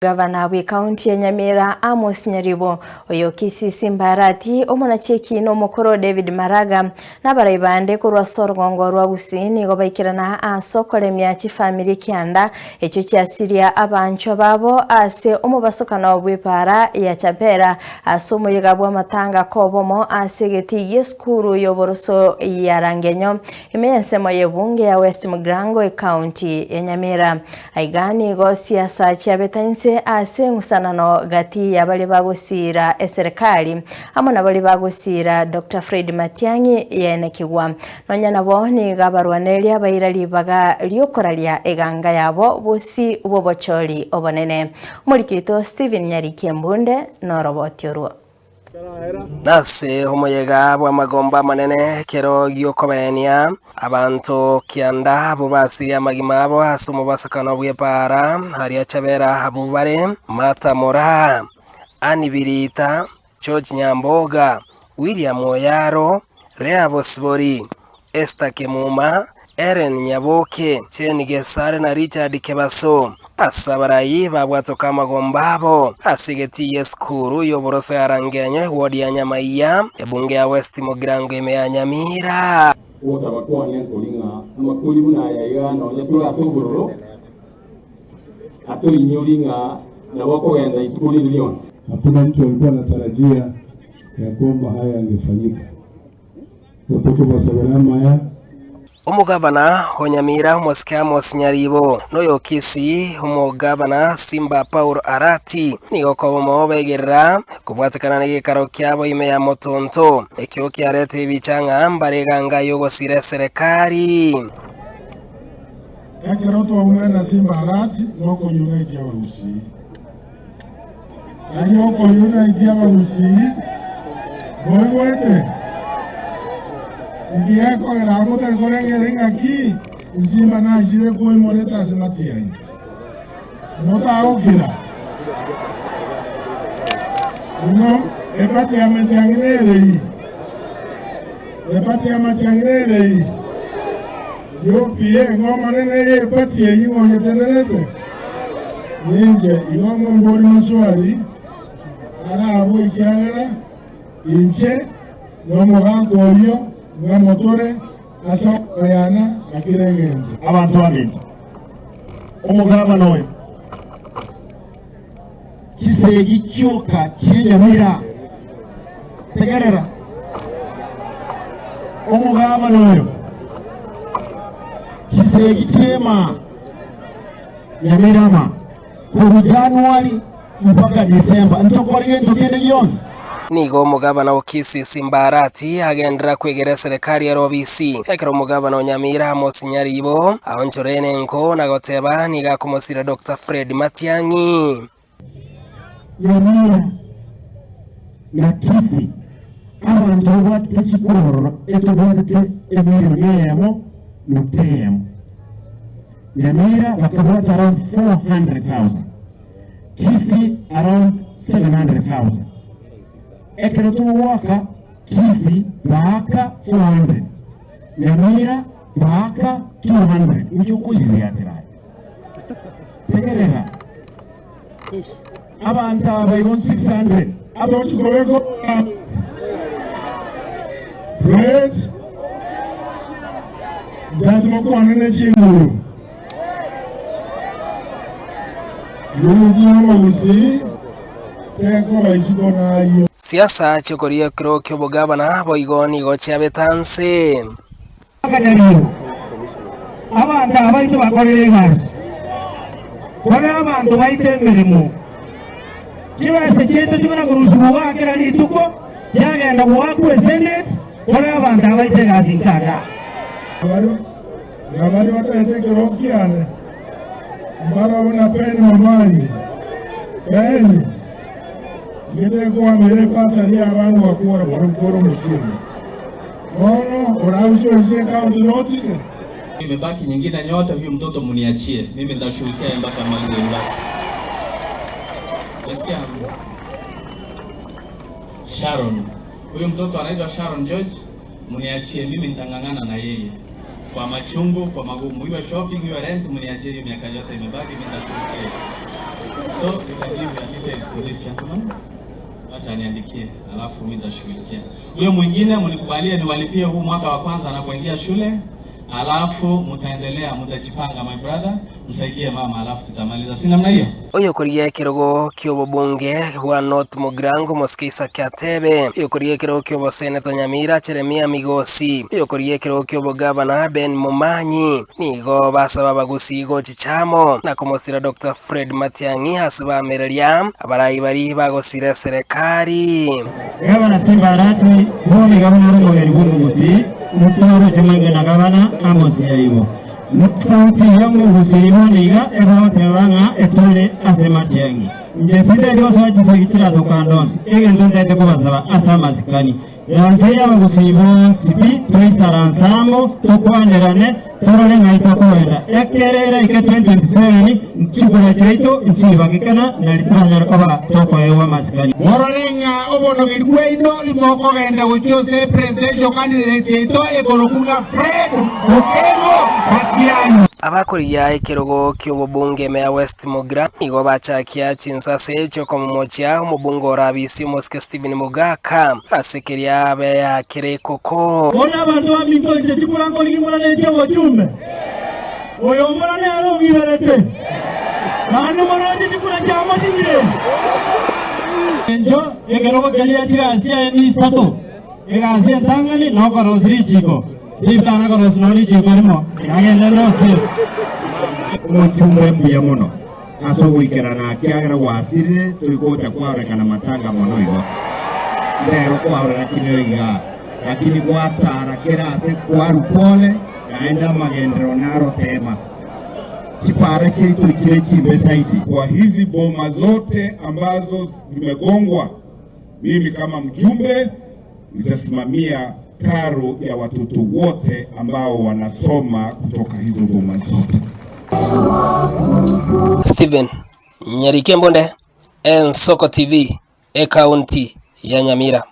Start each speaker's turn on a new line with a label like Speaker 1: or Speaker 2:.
Speaker 1: Gavana bw'Ekaunti ya Nyamira Amos Nyaribo, oyo Kisii Simba Arati, omonachi ekiina omokoro David Maraga, na abarai bande korwa ase orogongo rwa Gusii nigo baikerana ase okoremia chifamiri ekianda echio chiasiria abanchwa babo ase omobasokano bw'epaara ya Chabera ase omoyega bw'amatanga kobomo ase egetii gi'esukuru y'oboroso ya Rangenyo ime y'ensemo y'ebunge ya West Mugirango Ekaunti ya Nyamira. Aiga nigo siasa chiabeta inse ase eng'usanano gati ya baria bagosiira eserekari amo na baria bagosiira Doctor Fred Matiang'i yaenekigwa. Nonya nabo nigo abarwaneria baira ribaga riokoraria eganga yabo bosi bw'obochori obonene. Omoriki oito Stephen Nyariki Embunde noroboti orwo.
Speaker 2: Nase omoyega bw'amagomba amanene ekero gi'okobeenia abanto kianda abwo basirie amagima abo ase omobasokano bw'epaara, aria Chabera abwo bare Martha Moraa, Ann Birita, George Nyamboga, William Oyaro, Leah Bosibori, Esther Kemuma, Ellen Nyaboke, Jane Gesare na Richard Kebaso. Ase abarai babwatoka amagomba abo ase egetii y'esukuru y'oboroso ya Rangenyo, ewodi ya Nyamaiya, ebunge ya West Mugirango ime ya Nyamira.
Speaker 3: Ogosaba kwane nkori ng'a amakori buna aya iga nonya tore ase obororo, atoinyori ng'a nabo akogenda rituko rinde rionsi.
Speaker 4: Hakuna mtu alikuwa anatarajia ya kwamba haya yangefanyika. Gotokobasabera amaya.
Speaker 2: Omogavana o Nyamira omosike Amos Nyaribo, na oyo o Kisii omogavana Simba Paul Arati nigo kobomo begerera kobwatekana negeikaro kiabo ime ya Motonto, ekio kiarete ebicha ng'a mbare eganga y'ogosira eserekari.
Speaker 4: Ekero twaumera na Simba Arati nokoyunaitia abagusii. Aye okoyunaitia abagusii, moigwete? Inki gekogera motari korengereria ng'aki Simba nachire koimorete ase matiang'i? Motagokira? Ingo epati ya matiang'i nere ii? Epati ya matiang'i nere ii? UPA ng'a Omonene y'epati eyio ng'a oyetenerete? Ninche igo ngombori maswali arabwo ekiagera inche nomogaka oyio ng'a motore ase okoyana na kera egento.
Speaker 5: Abanto baminto, omogabana oyo, chisegi chioka chi'enyamira, tegerera, omogabana oyo, chisegi chi'emaa. Nyamirama, korwa Januari mpaka Disemba, ntokore gento kende gionsi.
Speaker 2: Nigo omogabana o Kisii Simba Arati agenderera kwegera eserekari ere obisi, ekero omogabana o Nyamira Amos Nyaribo aonchorene enko na goteba nigo akomosira Doctor Fred Matiang'i.
Speaker 5: Nyamira na Kisii abanto babwatete chikura ororo etobwatete emilioni eyemo nukta eyemo. Nyamira bakabwata around 400,000, Kisii around 700,000. Ekero togoaka Kisii baaka 400, Nyamira baaka 200. Inki okoiriatera aye? Tegerera. Abanto aba igo 600.
Speaker 4: Atochi kobeka omogambi Fred Ntati mokwane ne chinguru Unity y'omogusii tekoba isiko nayio.
Speaker 2: Siasa chiokoria ekero ki'obogabana boigo nigo chiabete anse.
Speaker 5: Akanyariirwe, Abanto aba baito bakorire egasi, kore abanto baito emeremo. Chibesa chiaito chikona korusigwa goaka kera rituko, chiagenda goakwa eseneti, kore abanto aba baito egasi nkaga.
Speaker 4: Na baria batagete ekero kiane, mbarabwo na Penny Momanyi. Penny, tigete koamera ebasari y'abana ogakora bono nkore omochie oyo. Bono orauche ase ekaunti notige.
Speaker 6: Imebaki nyingine nyote, huyu mtoto muniachie mimi, nitashughulikia yeye mpaka amalize university. Umesikia? Sharon, huyu mtoto anaitwa Sharon George, muniachie mimi, nitang'ang'ana na yeye. Kwa machungu, kwa magumu. Iwe shopping, iwe rent, mniachie hiyo miaka yote imebaki, mimi nitashughulikia. So, you can give your details to this gentleman. Acha aniandikie, alafu mimi nitashughulikia. Huyo mwingine mnikubalie niwalipie huu mwaka wa kwanza anapoingia shule, alafu mtaendelea, mtajipanga my brother, msaidie mama, alafu tutamaliza. Si namna hiyo?
Speaker 2: Oyokorigia ekerogo ki'obobunge bwa North Mugirango Mosike Isaac Atebe, oyokorigia ekerogo ki'oboseneta Nyamira Jeremia Migosi, oyokorigia ekerogo ki'obogavana Ben Momanyi, nigo basaba abagusii gochicha amo na komosira Doctor Fred Matiang'i ase baamereria abarai baria bagosira eserekari.
Speaker 5: Gavana Simba Arati, bono iga buna ore omogeni bw'omogusii, ntoroche moinge na gavana Amos Nyaribo. Sauti y'omogusii bono iga egoteba ng'a etore ase Matiang'i. Inche tintageti gosoa chisegi chiratokande onsi, egento ntagete kobasaba ase amasikani. Yantei abagusii bonsi pi toisaranse amo, tokwanerane, torore ng'ai tokoenda. Ekero eraike 2027, chikura chiaito nchibagekana nari toranyare koba tokoegwa amasikani.
Speaker 4: Morore ng'a obonogeri bwaino imokogenda gochia ase presidential candidate yaito ekorokwa ng'a Fred Okengo Matiang'i.
Speaker 2: Abakorigia ekerogo ki'obobunge ime ya West Mugira nigo bachakia chinsase chi'okomomochia omobunge orabisi omosike Stephen Mogaka ase keria abe kere ekoko.
Speaker 5: Bono abanto baminto inche chikura nkorigia morane chi'obochumbe, oyo omorane ere ong'iberete, naende moroche chikura chiamochinyire. Encho ekerogo keria chigasi chiaye nisato, egasi entang'ani nokorosia richiko. Steve tana korosia nonya richiko rimo, tiga agende ndosie.
Speaker 7: Omochumbe mbuya mono ase ogoikerana ekiagera gwasirire toigocha kwarorekana matanga mono igo. Ndero kwarora kineo igaa, lakini gwatara kera ase kwarwa pole naende amagenderero narotema. Chipara chiaito chire chimbe zaidi.
Speaker 4: Kwa hizi boma zote ambazo zimegongwa, mimi kama mjumbe nitasimamia karo ya watoto wote ambao wanasoma kutoka hizo boma zote.
Speaker 2: Stephen Nyarike Mbonde, Ensoko TV, Ekaunti ya Nyamira.